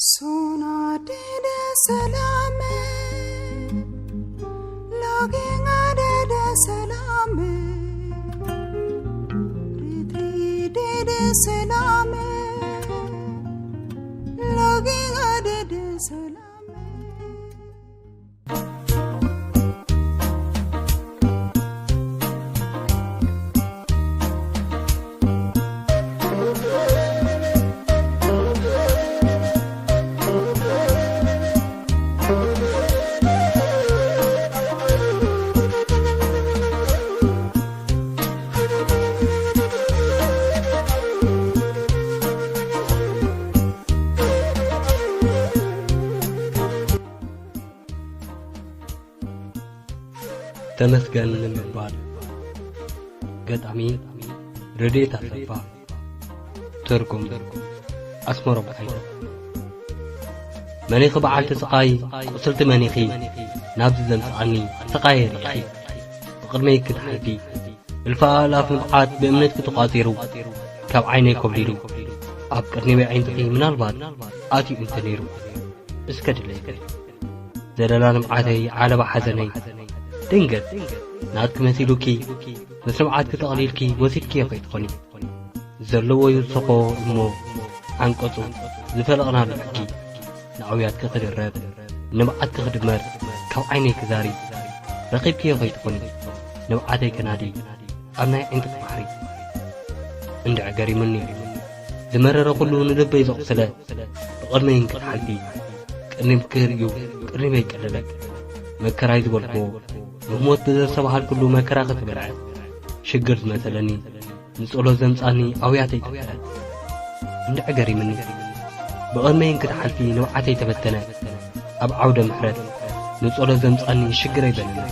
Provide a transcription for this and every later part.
Sona dede salame, login adede salame, ritri dede salame, login adede salame. ተመስገን ንምባል። ገጣሚ ረድኤት ኣሰፋ። ትርጉም ኣስመሮም ሓይለ። መኒኺ በዓልቲ ስቓይ፣ ቁስልቲ መኒኺ ናብዚ ዘምጽኣኒ ስቓየ ርኢኺ። ብቕድመይ ክትሓልፊ እልፊ ኣእላፍ ንብዓት ብእምነትኪ ተቋጺሩ ካብ ዓይነይ ኮብሊሉ ኣብ ቅድሚ ኣዒንትኺ ምናልባት ኣትዩ እንተነይሩ እስከ ድለይበል። ዘለላ ንብዓተይ ዓለባ ሓዘነይ ድንገት ናትኪ መሲሉኪ ምስ ንብዓትኪ ጠቕሊልኪ ወሲድክዮ ከይትኾኒ። ዘለዎ ይውሰኾ እሞ ዓንቀጹ ዝፈለቕናሉ ሕጊ ንኣውያትኪ ክድረብ ንብዓትኪ ክድመር ካብ ዓይነይ ክዛሪ ረኺብክዮ ከይትኾኒ ንብዓተይ ከናዲ ኣብ ናይ ኣዒንትኺ ባሕሪ። እንድዒ ገሪሙኒ ዝመረረ ኩሉ ንልበይ ዘቑስለ ብቕድመይ እንክትሓልፊ ቅድሚም ክርእዩ ቅድሚመይ ቀለለ መከራይ ዝበልክዎ ብሞት ብዘስተባሃልኩሉ መከራ ክትበልዐ ሽግር ዝመሰለኒ ንጸሎት ዘምጻኒ ኣውያተይ ጠፍዐ። እንድዒ ገሪምኒ ብቕድመይ እንክትሓልፊ ንብዓተይ ተበተነ ኣብ ዓውደ ምሕረት ንጸሎት ዘምጻኒ ሽግረይ በነነ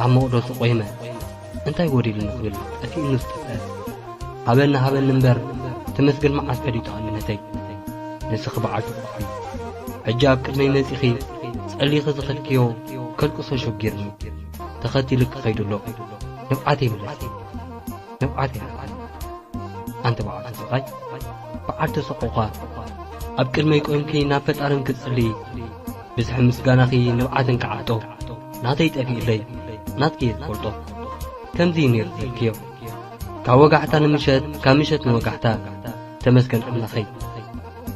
ኣብ መቕደሱ ቆይመ እንታይ ጎዲሉኒ ክብል ጠፊኡኒ ዝጠፍአ ሃበኒ ሃበኒ እምበር ተመስገን መዓስ ፈሊጡ ኣንነተይ ንስኺ በዓልቲ ቁሕሊ ሕጂ ኣብ ቅድመይ መጺኺ ጸሊኺ ዝኸድክዮ ከልቅሶ ሸጊርኒ ተኸቲልኪ ከይዱ ኣሎ ንብዓተይ ምለሲ ንብዓተይ ሃብኒ ኣንቲ በዓልቲ ስቓይ በዓልቲ ሰቆቓ ኣብ ቅድመይ ቆምኪ ናብ ፈጣርን ክትጽሊ ብዝሒ ምስጋናኺ ንብዓትን ክዓጦ ናተይ ጠፊእለይ ናትኪ እየ ዝፈልጦ ከምዚ እዩ ነይሩ ትብልክዮ ካብ ወጋሕታ ንምሸት ካብ ምሸት ንወጋሕታ ተመስገን ኣምላኸይ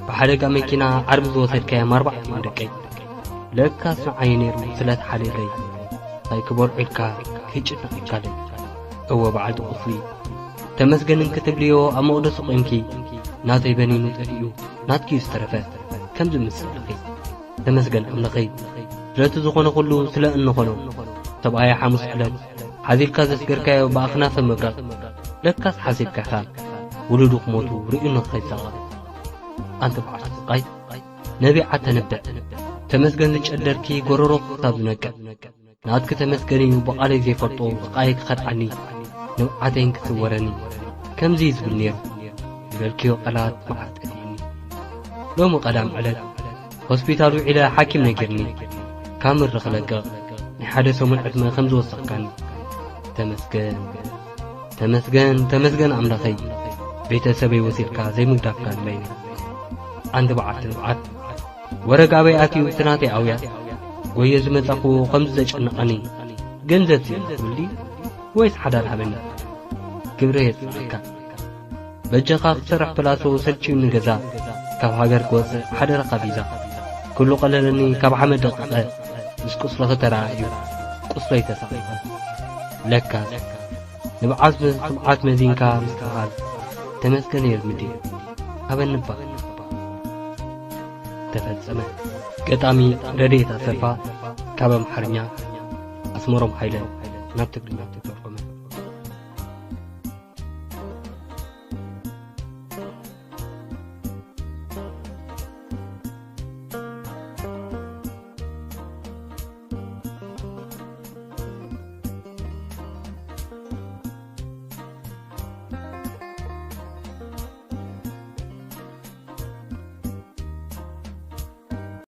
ብሓደጋ መኪና ዓርቢ ዝወሰድካዮም ኣርባዕቲኦም ደቀይ ለካስ ንዓይ ነይሩ ስለ ተሓልየለይ እንታይ ክበልዑ ኢልካ ከይጭነቕ ኢልካለይ እወ በዓልቲ ቁስሊ ተመስገን እንክትብልዮ ኣብ መቕደሱ ቆምኪ ናተይ በኒኑ ጠፊኡ ናትኪ ዝተረፈ ከም ዝምስል ኣለኺ ተመስገን ኣምላኸይ ስለቲ ዝኾነ ኩሉ ስለ እንኾኖ ሰብኣያ ሓሙስ ዕለት ሓዚልካ ዘስገርካዮ ብኣኽናፈ መብረቕ ለካስ ሓሲብካ ኢኻ ውሉዱ ክሞቱ ርእዩ ንኸይሳቐ ኣንቲ በዓልቲ ስቓይ ነቢዓ ተንብዕ ተመስገን ዝጨደርኪ ጎረሮ ክሳብ ዝነቅዕ ናትኪ ተመስገን እዩ ብቓለይ ዘይፈልጦ ስቓይ ክኸድዓኒ ንብዓተይን ክስወረኒ ከምዚ እዩ ዝብል ነይሩ ዝበልክዮ ቃላት መዓስ ጠፊእኒ ሎሚ ቀዳም ዕለት ሆስፒታል ውዒለ ሓኪም ነጊርኒ ካብ ምድሪ ክለቅቕ ናይ ሓደ ሰሙን ዕድመ ከም ዝወሰኽካኒ ተመስገን ተመስገን ተመስገን ኣምላኸይ ቤተሰበይ ወሲድካ ዘይምግዳፍካ ንበይነይ ኣንቲ በዓልቲ ንብዓት ወረግ ኣበይ ኣትዩ እቲ ናተይ ኣውያት ጎየ ዝመጻኽዎ ከምዚ ዘጨነቐኒ ገንዘብ ዝብል ክብል ድዩ ወይስ ሓዳር ሃበኒ ግብረ የጽንዓካ በጃኻ ክትሰርሕ ፕላሶ ሰልችዩኒ ገዛ ካብ ሃገር ክወጽእ ሓደራኻ ቪዛ ኩሉ ቀለለኒ ካብ ሓመድ ደቂቐ ምስ ቁስልኺ ተረኣእዩ ቁስለይ ተሳቒቐ ለካስ ንብዓት ትብዓት መዚንካ ምስትኽኻል ተመስገን የርምዲ ሃበኒ እባ ተፈጸመ። ገጣሚ ረድኤት ኣሰፋ ካብ ኣምሓርኛ ኣስመሮም ሃይለ ናብ ትግርኛ ተተርጎመ።